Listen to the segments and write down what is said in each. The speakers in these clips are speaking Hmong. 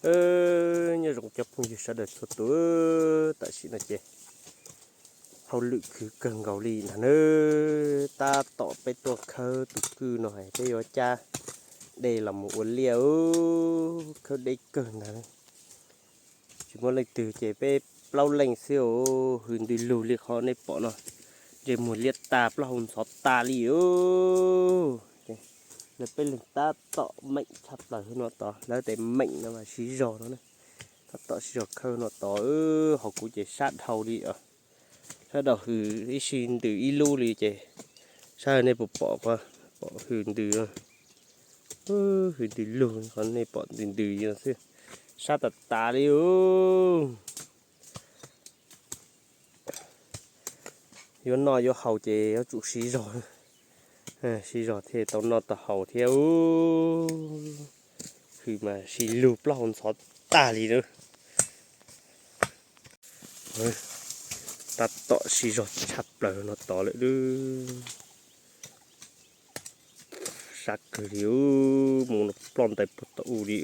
Nyob zoo cov phooj ywg sawv daws txhua tus, tam sim no ces hauj lwm khwv kawg nkaus li ntag na. Tab tom peb tuaj khawb tus kwj no es peb yuav cab dej los mus ua liaj, khawb deb kawg ntag. Tsis muaj leej twg ces peb plaub leej xwb os, hws ntws lug li qhov nej pom no, ntsej muag liab tag plaub hau ntxhov tag li os. Lawv peb leeg tab tom meem tshaj plaws no tod, lawv tes meem no mas siv zog no, tab tom siv zog khawb no tod, ho kuv ces sab dhau li os. Sab dhau hws ib sij ntws ib lub li ces sab nej puas pom, pom hws ntws, hws ntws lug qhov nej pom ntws ntws xwb, sab tas tas li os. Yuav noj yuav haus ces yuav tsum siv zog, siv zog thiaj tau noj tau haus thiab. Hws mas siv lug plaub hau ntxhov tag li na. Tab tom siv zog tshaj plaws no tod lawm. Sab kawg li, mus no ploj ntais puag tom u li,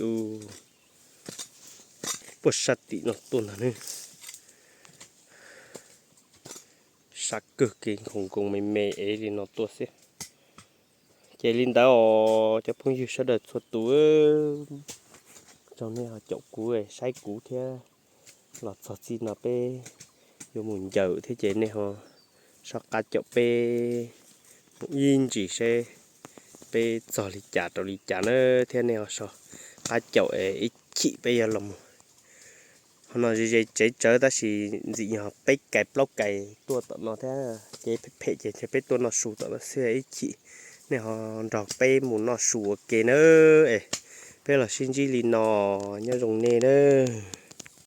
puag sab tim no tuaj ntag ne. Sab kawg kev nkoos nkoos me me ev li no tuaj xwb. Ces li ntawd os cov phooj ywg sawv daws txhua tus, tsaug nej ho caum kuv saib kuv thiab. Los txog txij no peb yuav mus ncaws thiab ces nej ho soj qab caum peb mus ib ntsis seb peb txog li cas rau li cas na, thiab nej ho soj qab caum es ib chim peb yuav los mus. Qhov no ze ze tsev tsawv tab sis ntxim nyog peb kais plaub kais tuaj tom no thiab, ces phem phem ces peb tuaj noj su tom no xwb, ib chim nej ho nrog peb mus noj su ua ke na. Es peb los sib ntsib li no, nyob zoo nej nawb.